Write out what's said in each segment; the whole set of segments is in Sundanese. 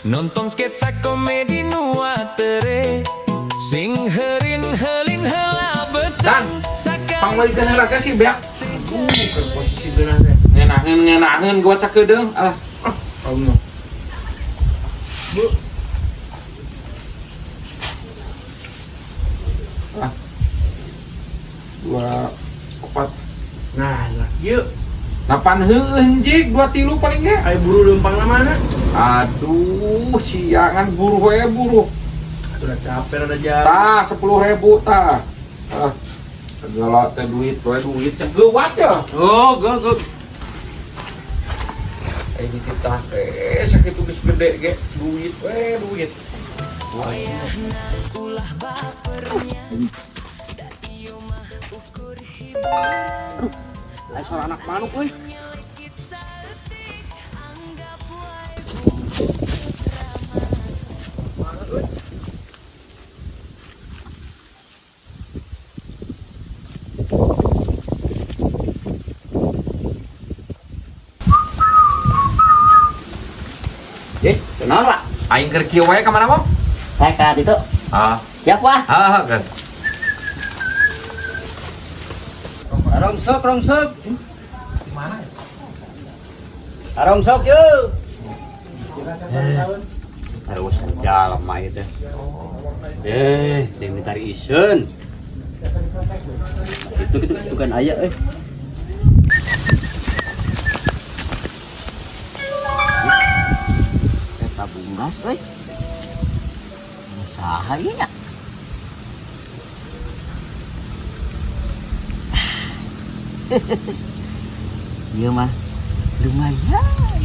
Nonton sketsa komedi nu atere. Sing herin helin hela Dan, beten. Pangmeulikeun heula gas sih beak. Aduh, keur posisi geunah teh. Ngenaheun ngenaheun gua sakedeung. Alah, ah, Allah. Bu. Ah. Dua, opat. Nah, lah, yuk. Napan heueuh jik, dua tilu paling ge. Ayo buru lempang mana? Aduh, siangan buruh we buruh. Udah capek udah jauh. Tah, 10.000 tah. Ah, segala teh duit, we duit segeuwat ya. Oh, go go. Eh dititah teh sakitu geus gede ge duit we duit. Ulah bapernya. Da ieu mah ukur hiburan. Ayo suara anak manuk euy. Nyelekit saeutik, anggap wae bungkus drama. Eh, Kenal, Pak? Aing keur kieu wae ka mana, Bang? Saya ke itu. Ah, Siap, Wah. ah, kan. Rongsok, rongsok. Di mana ya? Rongsok, yuk. Terus jalma itu. Eh, teh minta iseun. Itu gitu itu kan aya eh. Eh, tabung gas euy. Usaha ieu nya. Ieu mah lumayan.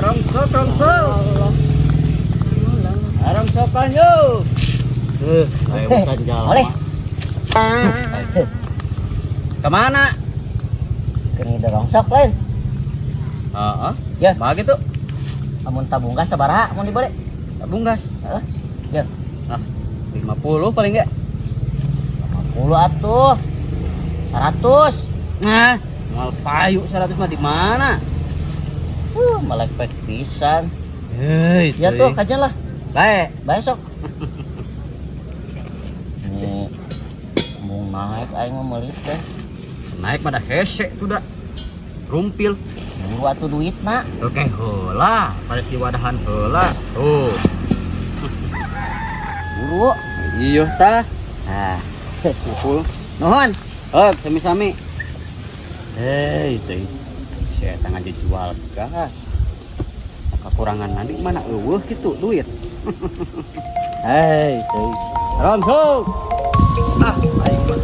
Rongsok, rongsok. Rongsokan yuk. Eh, ayo jalan. Boleh. Kemana? Kini rongsok lain. Heeh. Ya. Mah gitu. Amun tabung gas sabaraha mun dibeli? Tabung gas. Heeh. Ya. Nah, 50 paling enggak. 50 atuh. 100. Nah, mal payu 100 mah di mana? Melek pisan. Hei, Ya tuh kajian lah. Baik. Bae sok. Ini mau naik aing mah meuli teh. Naik pada hese tuh dah. Rumpil. Buru atuh duitna. Oke, heula, pada diwadahan heula. Tuh. Buru. Iya tah. Nah, 50. nuhun. Oh, sami-sami. Eh, itu. Saya tangan dijual gas. Kekurangan nanti mana eueuh gitu duit. Hei, hei. Rongsok. Ah, aing mah.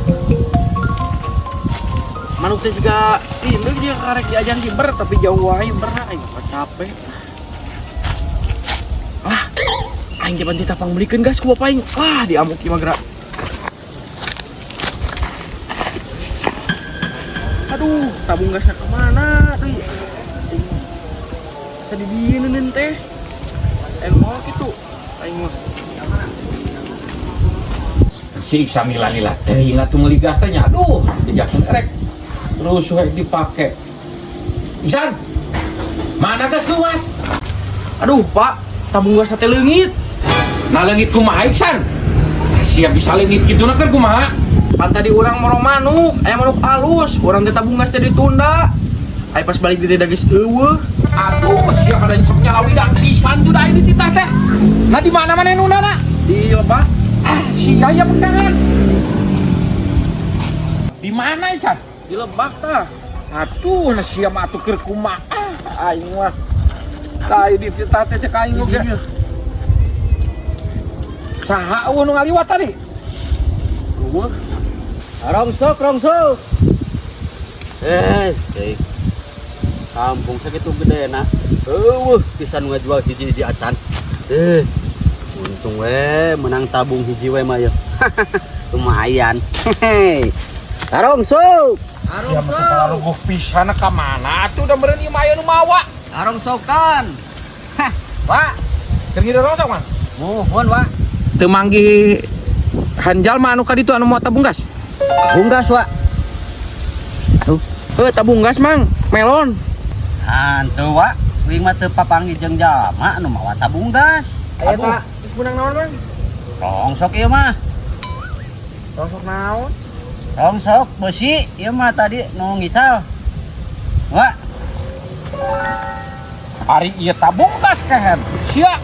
Manuk teh juga ini dia karek diajan kiber tapi jauh wae berat aing mah capek. Ah, aing ge banti tapang meulikeun gas ku bapak aing. Ah, diamuk ieu mah gerak. Aduh, tabung gasnya kemana deui? Asa didieun teh. Elmo gitu. Aing mah. Si Iksan lila teh ingat tuh meuli gas teh nya. Aduh, dijakeun erek. Terus we dipake. Iksan. Mana gas kuat? Aduh, Pak, tabung gas teh leungit. Nah leungit kumaha Iksan? Siap bisa leungit kitu na keur kumaha? Pan tadi urang morong manuk, aya manuk alus, urang teh tabung gas teh ditunda. Aya pas balik di geus eueuh. Aduh, siap ada sok nyalawidang pisan tuh dah ini titah teh. Nah di mana mana nunda na? Di lebah. Ah, sia ya pegangan. Di mana Iksan? Di lebak tah. Aduh, nah sia mah atuh keur kumaha? Ah, aing mah. Tah di titah teh cek aing oge. Iya. Saha eueuh nu ngaliwat tadi? Eueuh. Rongsok, rongsok. Eh, eh. Kampung sakitu gede na. Eueuh, pisan ngajual hiji-hiji acan. Eh, untung we menang tabung hiji we mah ya. Lumayan. Hehe. Rongsok. Ya mah kepala pisan ka mana atuh da meureun ieu mah aya nu mawa. Rongsokan. Hah, Pak. Keur ngider rongsok man. Mohon, Pak. Teu manggih hanjal mah anu ka ditu anu moal tabung gas. Tabung gas, Pak. Eh, tabung gas, Mang. Melon. Hantu wa, uing mah teu papanggih jeung jalma anu mawa tabung gas. Aya ta, geus meunang naon, Mang? Rongsok ieu mah. Rongsok naon? Rongsok besi ieu mah tadi nu ngical. Wa, Ari ieu tabung gas kehed. Sia.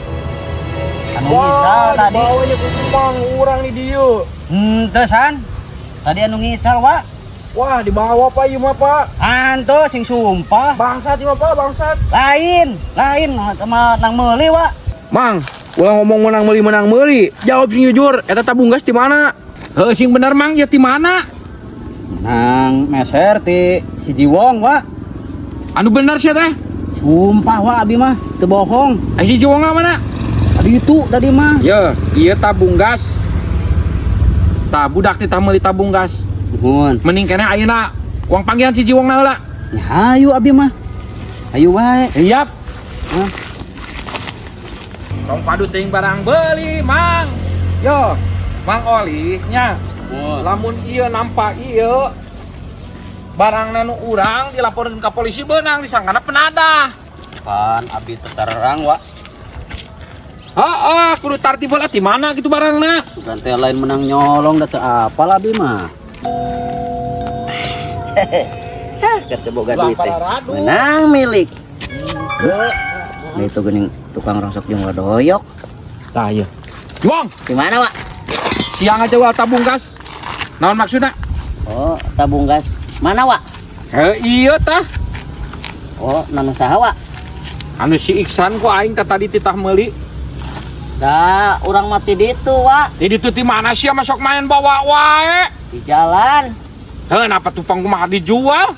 Anu ngical tadi. Dibawa ku Mang urang di dieu. Henteu san. Tadi anu ngical wa. Wah, dibawa Pak ieu mah, Pak. Hantu sing sumpah. Bangsat ieu mah, Pak, bangsat. Lain, lain sama nang meuli wa. Mang, ulah ngomong menang meuli menang meuli. Jawab sing jujur, eta tabung gas di mana? Heuh sing bener Mang ieu ti mana? Nang meser ti si Jiwong wa. Anu bener sia teh? Sumpah wa abi mah teu bohong. Eh si Jiwong mana? Tadi itu tadi mah. Ye, ieu tabung gas. Tah budak teh meuli tabung gas. Nuhun. Mending keneh ayeuna uang panggilan si Jiwong na heula. Ya, ayo abi mah. Ayo wae. Siap. Hah? Tong padu teuing barang beli, Mang. Yo, Mang Olisnya. Lamun ieu nampak ieu barang nu urang dilaporin ke polisi beunang disangkana penadah. Pan abi terang wa. Heeh, kudu tartib heula ti mana gitu barangna. Sugan teh lain menang nyolong da teu apal abi mah. Hah, kata boga duit teh. Pararadu. Menang milik. Nah, itu geuning tukang rongsok jeung doyok. Tah ieu. Wong, Di mana, Wak? Siang aja wa tabung gas. Naon maksudna? Oh, tabung gas. Mana, Wak? Heuh iya tah. Oh, nanu saha, Wak? Anu si Iksan ku aing teh tadi titah meuli. Da, urang mati di itu, Wak. Di ditu ti mana sia masuk main bawa wae. Di jalan. Heuh napa tupang kumaha dijual?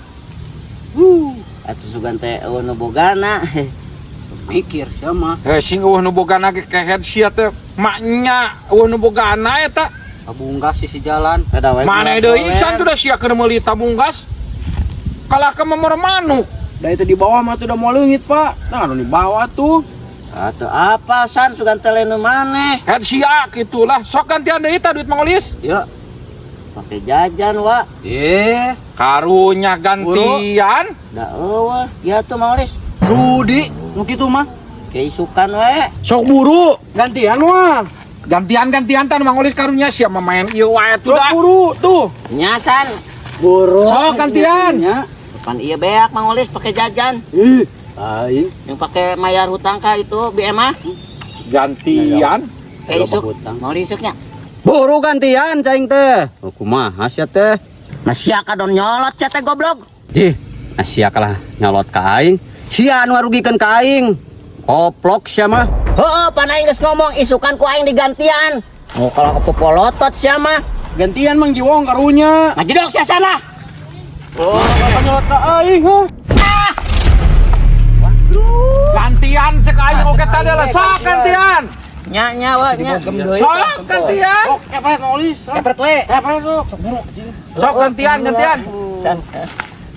Atuh sugan teh eueuh nu bogana. Mikir sia mah. Heuh sing eueuh nu bogana ge kehed sia teh maknya eueuh nu bogana eta. Tabung gas sisi jalan. Ada wae. Mana deui Iksan tuh da sia keur meuli tabung gas. Kalah ke memor manuk. Da itu di bawah mah tuh udah mau leungit, Pak. Nah, anu di bawah tuh. Atuh apa san sugan teh lain nu maneh? Head sia gitulah. Sok gantian deui tah duit Mang Olis. Yuk. Pakai jajan, Wak. Eh, Karunya gantian. Da eueuh, ya tuh Mang Olis. Sudi nu kitu mah. Keisukan we. Sok buru, gantian wah. Gantian-gantian tan Mang Olis karunya sia mah main ieu wae tuh Sok dah. buru tuh. Nyasan. Buru. Sok gantian. Nya. Depan iya beak Mang Olis pakai jajan. Ih, aing Yang pakai mayar hutang ka itu BMA. Gantian. Kayak isuk. Hutang. Mau isuknya. Buru gantian cai teh. Oh, kumaha sia teh? Nah sia kadon nyolot sia teh goblok. Jih, nah sia kalah nyolot ka aing. Sia anu ngarugikeun ka aing. Koplok sia mah. Heeh, pan aing geus ngomong isukan ku aing digantian. Mau kalau kepopolotot sia mah. Gantian Mang Jiwong karunya. Ngajedok sia sana. Oh, apa nyolot ka aing, hah? Gantian cek aing oge tadi lah sok gantian. Nya nya wa nya. Sok gantian. Sok kepret Mang Olis. Kepret we. Kepret tuh. Sok buru. Sok gantian gantian. San.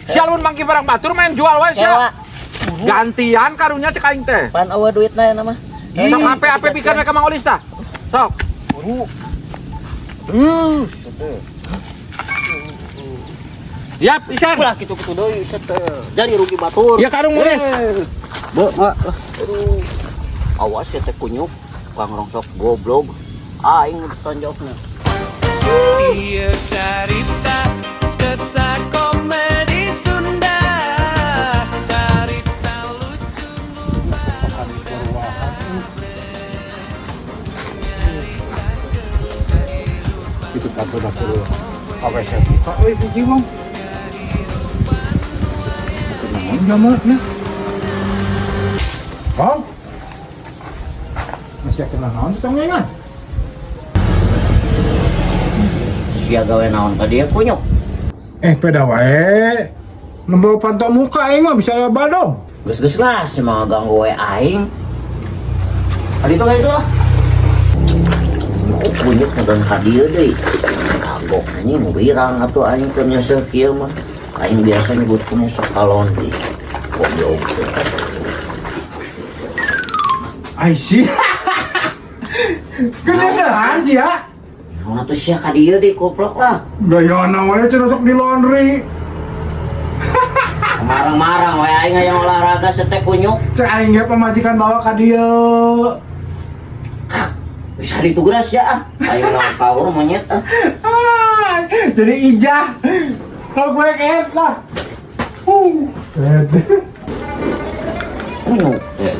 Sia lamun mangki barang batur main jual wae Kewa. sia. Gantian karunya cek aing teh. Pan eueuh duitna eta mah. Sok HP-HP pikeun we ka Mang Olis tah. Sok. Hmm. Yap, Isan. Ulah kitu-kitu deui set teh. Jadi rugi batur. Ya karung Olis. Bu, wa. Aduh. Awas ya teh kunyuk. Tukang rongsok goblok. Aing ditonjokna. Ieu carita sketsa komedi Sunda. Carita lucu nu Itu kantor dapur KWC buka euy si Jiwong. Kunaon jamakna? Bang. Masih kena naon teh tongengan? Sia gawe naon ka dieu kunyuk. Eh peda wae. Nembe pantau muka aing mah bisa aya badog. Geus-geus lah si mah ganggu we aing. Adi itu itu lah. Oh, kunyuk ngegang ka dieu deui. Kagok anjing wirang atuh aing keur nyeuseul kieu mah. Aing biasa nyebut kunyuk sok kalondi. Goblok teh. Ai sih. Kenyataan sih ya. Naon atuh sia ka dieu deui goblok lah. Gayana wae cenah sok di laundry. Marang-marang we aing hayang olahraga. Astaga, setek kunyuk. Cek aing ge pamajikan bawa ka dieu. Bisa ditugas ya ah. Ayo lawan kaur monyet ah. Ah, jadi ijah. Kalau gue kayak lah. Kunyuk teh.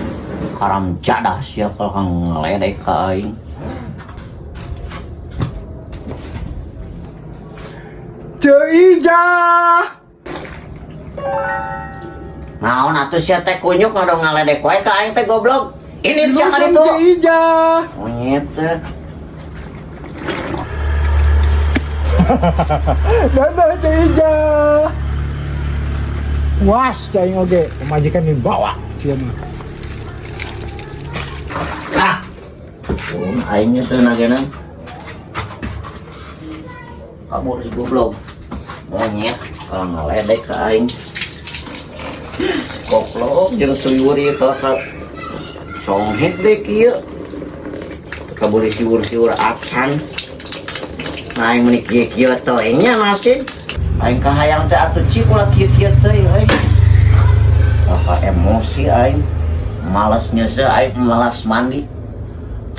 Karam jadah sia kalau kang ngeledek ka aing. Ceu Ijah. Naon atuh sia teh kunyuk ngadong ngaledek wae ka aing teh goblok. Ini sia ka ditu. Ceu Ijah. Monyet teh. Dadah Ceu Ijah. Was cai oge pamajikan dibawa sia mah. Ah. Aing nyeuseuna geuna. Kabur si goblok. Monyet kalau ngeledek ka aing. Goblok jeung suyur ieu ka songhet deh kieu. Kabur siur-siur acan. Nah, aing meuni kieu-kieu teuing nya nasib. Aing kahayang teh atuh cik ulah kieu-kieu teuing euy. Kakak emosi aing. Malas nyeuseut aing, malas mandi.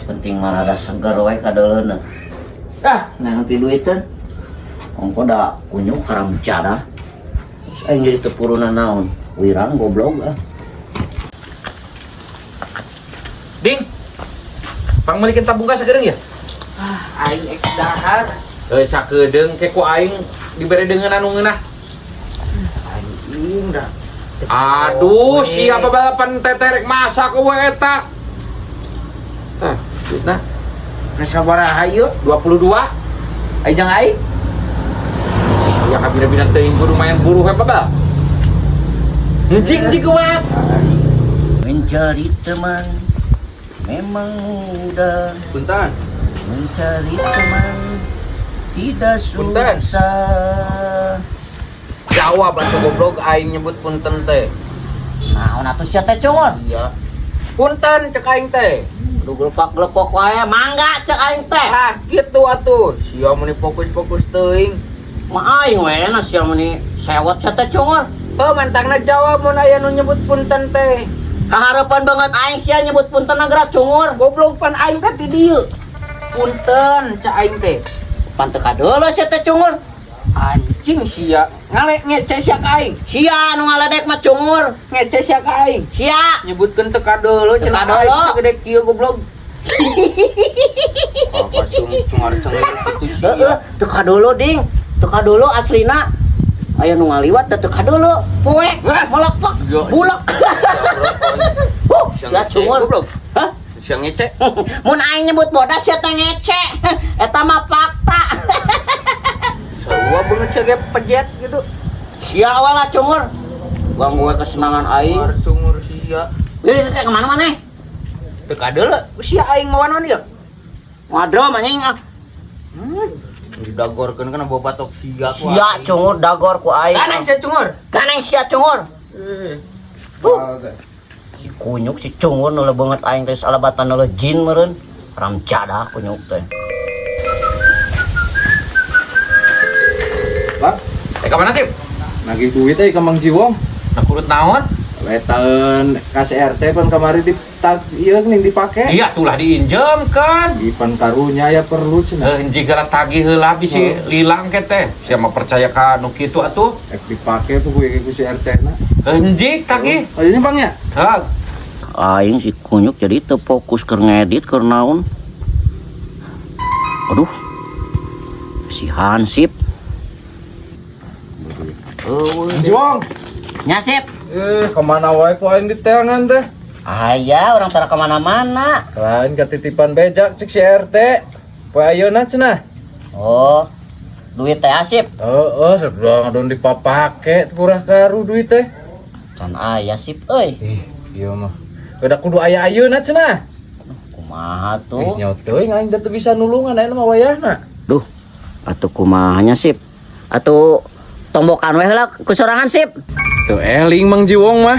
Penting mah rada seger wae kadeuleuna. Ah, nah duiteun. Ongko da kunyuk haram jadah. Terus aing jadi teu puruna naon. Wirang goblok ah. Ding. Pangmeulikeun tabung gas sakedeung ya? Ah, aing ek dahar. Sakedeung ke ku aing dibere deungeun anu ngeunah. Anjing dah. Aduh, siapa balapan teterek masak we eta. Tah, duitna Nah, sabaraha ieu? 22. Aing jeung aing. Ya kabina-bina teuing kudu lumayan buruh we babal. Anjing di kuat. Mencari teman memang mudah. Punten. Mencari teman tidak Punten. susah. Jawab atuh goblok aing nyebut punten teh. Naon atuh sia teh cungur? Iya. Punten cek aing teh. Aduh gelepak-gelepok wae, mangga cek aing teh. Lah kitu atuh. Sia meuni fokus-fokus teuing. Mah aing we na sia meuni sewot sia teh cungur. Heuh mantangna jawab mun aya nu nyebut punten teh. Kaharepan banget aing sia nyebut punten geura cungur. Goblok pan aing teh ti dieu. Punten cek aing teh. Pan teu kadeuleu sia teh cungur. Anjing sia. Ngale ngece sia ka aing. Sia nu ngaledek mah cungur. Ngece sia ka aing. Sia. Nyebutkeun teu kadeuleu Teu cenah kadeuleu. aing sagede kieu goblok. Apa sung cungar cengir kitu Heeh, sia. teu kadeuleu ding. Teu kadeuleu aslina. Aya nu ngaliwat da teu kadeuleu. Poek, melekpek, Yo. bulek. Huh, sia cungur. Goblok. Hah? Sia ngece. Mun aing nyebut bodas sia teh ngece. Eta mah fakta. Sarua beungeut sia ge pejet gitu. Sia we lah cungur. Ganggu we kesenangan aing. Cungur cungur sia. Geus teh kemana maneh? Teu kadeuleu sia aing mawa naon ieu? Ngadrom anjing ah. Didagorkeun kana bawa batok sia ku Sia aing. cungur dagor ku aing. Ganeng sia cungur. Ganeng sia cungur. Si kunyuk si cungur nu beungeut aing teh salabatan nu jin meureun. Ram jadah kunyuk teh. Bang, ka mana Cip? Nagih duit euy ka Mang Jiwong. Nah kurut naon? Letaeun ka CRT pan kamari ditag ieu geuning dipake. Iya tulah diinjemkeun. Ipan karunya ya perlu cenah. Hiji gara tagih heula bisi lilang ke teh. Sia mah percaya ka nu kitu atuh. Ek dipake puguh ku si RT na. Hiji tagih. Oh ini Bang ya? Hah. Aing si kunyuk jadi teu fokus keur ngedit keur naon. Aduh. Si Hansip. Mang Jiwong. Nyasip. Kemana wae ku aing diteangan teh? Aya orang tara kemana-mana. Lain katitipan bejak cek si RT. Poe ayeuna cenah. Oh, duit teh asip. Heeh, sedang ngadon dipapake kurah karu duit teh. Can aya sip euy. Ih, ieu mah. Udah kudu aya ayeuna cenah. Kumaha tuh? Nyaut teuing aing teh teu bisa nulungan ayeuna mah wayahna. Duh, atuh kumahanya sip. Atuh tombokan weh lah ku sorangan sip. Tuh eling Mang Jiwong mah.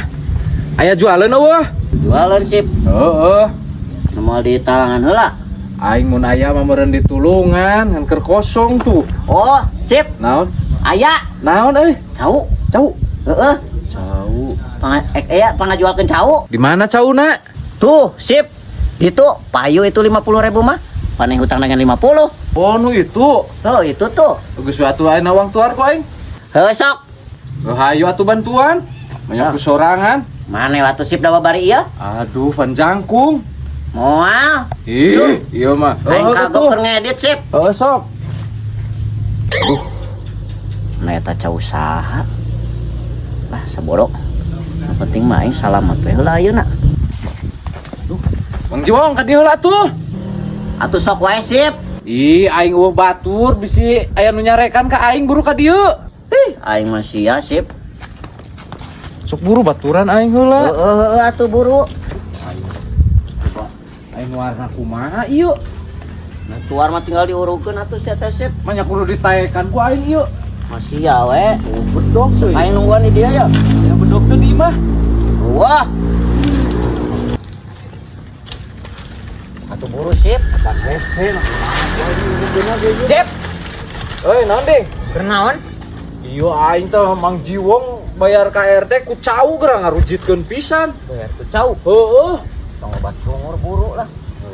Aya jualan eueuh. Jualan sip. Heeh. Nu moal di talangan heula. Aing mun aya mah meureun ditulungan ngan keur kosong tuh. Oh, sip. Naon? Aya Naon euy? cau. Cau. Heeh. Cau. Iya, pangajualkeun cau. Di mana cauna? Tuh, sip. Itu payu itu 50.000 mah. Paneh hutang dengan 50. Oh, nu itu. Tuh, itu tuh. Geus we atuh ayeuna uang tuar ku aing. Heuh sok. Oh, hayu atuh bantuan. Banyak ku sorangan. Mana waktu sip dawa bari ieu? Aduh, pan jangkung. Moal. Ih, iya mah. Aing Oh, kagok tuh. keur ngedit sip. Oh, sok. Nah eta cau saha? Lah sabodo. Yang penting mah aing salamat we heula ayeuna. Mang Jiwong ka dieu heula atuh. Atuh sok wae sip. Ih, aing eueuh batur bisi aya nu nyarekan ka aing buru ka dieu. Ih, aing mah sia sip. Sok buru baturan aing heula. Heeh heeh atuh buru. Aing warna kumaha ieu? Nah, tuar mah tinggal diurukeun atuh sia teh sip. Manya kudu ditaekan ku aing ieu. Masih ya we. Bedog tuh. Aing nungguan di dia ya. Ya bedog tuh di imah. Wah. Atuh buru sip. Pan hese nah. Jep. Euy, naon deh? Kenaon? Iya aing teh Mang Jiwong bayar ka RT ku cau geura ngarujitkeun pisan. Bayar ku cau. Heeh. Tong obat cungur buru lah.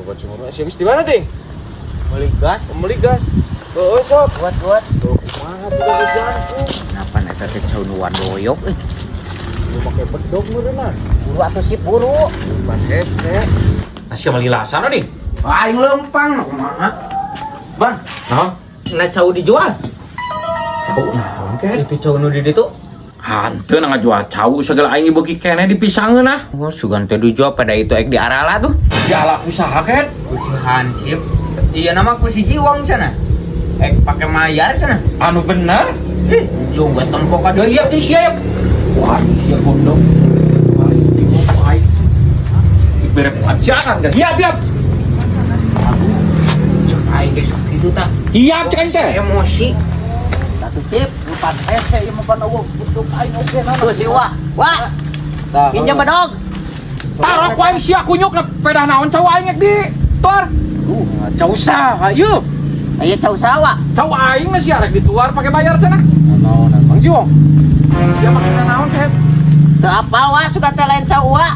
Obat cungur sia geus di mana, Ding? Beli gas. Beli gas. Heeh, sok. Buat-buat. Tuh kumaha tuh jangkung. Kenapa eta teh cau nu wadoyok euy. Lu make bedog meureunna. Buru atuh sip buru. Pan hese. Sia meuli lasana nih. Aing lempang kumaha? Bang, Naon? nah cau dijual. Cau naon ke? Itu cau nu di ditu. Hanteu na ngajual cau segala aing beuki keneh dipisangeun ah. Oh, sugan teh dijual pada itu ek di arala tuh. Diala usaha ket. Ku si Hansip. Iya nama ku si Jiwong sana. Ek pakai mayar sana. Anu bener? Ih, juga tempok Ada ada. iya di sia ya. Wah, sia goblok. Mari Jiwong ku aing. Dibere pelajaran kan. Hiap, hiap. Cek aing ge sok kitu tah. Hiap cek aing teh. Emosi. Atuh sip. Pan hese ieu mah pan eueuh bedog aing oge naon. Tuh si Wa. Wa, Tah, pinjam bedog. Taruh ku aing sia kunyuk na pedah naon cau aing di tuar. Cau saha ieu? Aya cau sawa. Cau aing na sia rek dituar pake bayar cenah. Naon Mang Jiwong? Sia maksudna naon teh? Teu apal wa suka teh lain cau wa.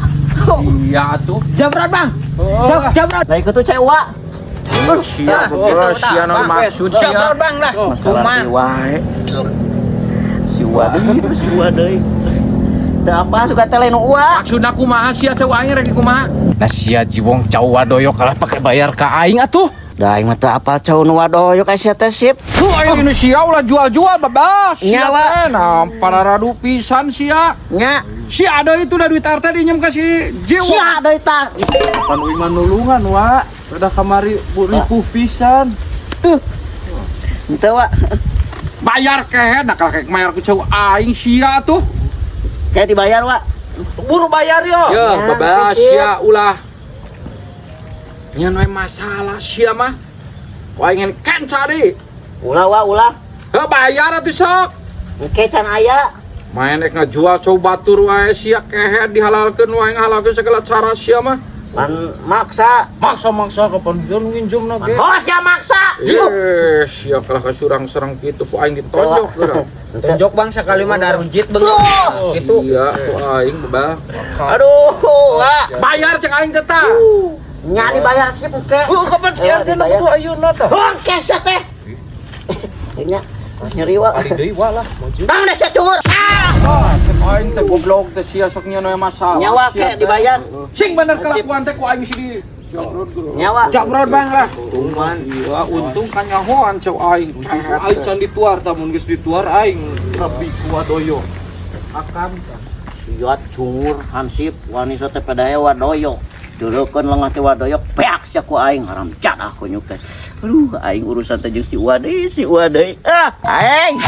Iya atuh. Jamrot, Bang. Oh, Jamrot. Lah ikut tuh cau wa. sia goblok sia naon maksud sia. Jamrot, Bang lah. Masalah Kumaha? deui wae. Si Wa deui, si Wa deui. Teu apa suka teh lain wa. Maksudna kumaha sia cau aing rek di kumaha? Nah sia Jiwong cau wadoyok kalah pake bayar ka aing atuh. Da aing mah teu apal cau nu wadoyok aya sia teh sip. Tuh aing ini sia ulah jual-jual babas. Sia Nya, Wa. teh nah pararadu pisan sia. Nya. Si ada itu dah duit RT dinyem ka si Jiwong. Sia deui tah. Pan uing mah nulungan wa. Udah kamari ripuh pisan. Henteu wa. Bayar kehe nah kalau kayak bayar ku cau aing sia tuh. Kayak dibayar wa. Buru bayar yo. Ya, Ya, babas sip. sia ulah. Nyen we masalah sia mah. Wah ingin kenca deui. Ulah wa ulah. Heuh bayar atuh sok. Engke can aya. Main rek ngajual cau batur wae sia kehe dihalalkeun wae ngahalalkeun segala cara sia mah. Pan maksa. Maksa-maksa kapan dia nginjemna ge. Oh sia maksa. Eh, sia kalah kasurang-serang kitu ku aing ditonjok geura. Tonjok Bang sekali mah darujit bang. Gitu. Iya, ku aing bebal. Aduh, wa. Bayar cek aing teh tah. Nya dibayar sip engke. Oh, kapan si Arjuna dibayar. kudu ayeuna tah? Bangke sia teh. Nya nyeri wa. Kali deui wa lah, maju. Bang deh sia cungur. Ah! Ah, cek aing teh goblok teh sia sok nyeun we masalah. Nyawa Sia ke teh. dibayar. Sing bener kelakuan teh ku aing si di Jabrot geura. Nyawa. Jamrot, Bang lah. Kuman. Iya, untung kanyahoan cau aing. Aing can dituar tah mun geus dituar aing rebi ku wadoyo. Akam tah. Sia cungur hansip wanisa teh pedae wadoyok. Duleukeun lengah teh wadoyok beak sia ku aing haram jadah kunyuk teh. Aduh, aing urusan teh jeung si Wa deui, si Wa deui. Ah, aing.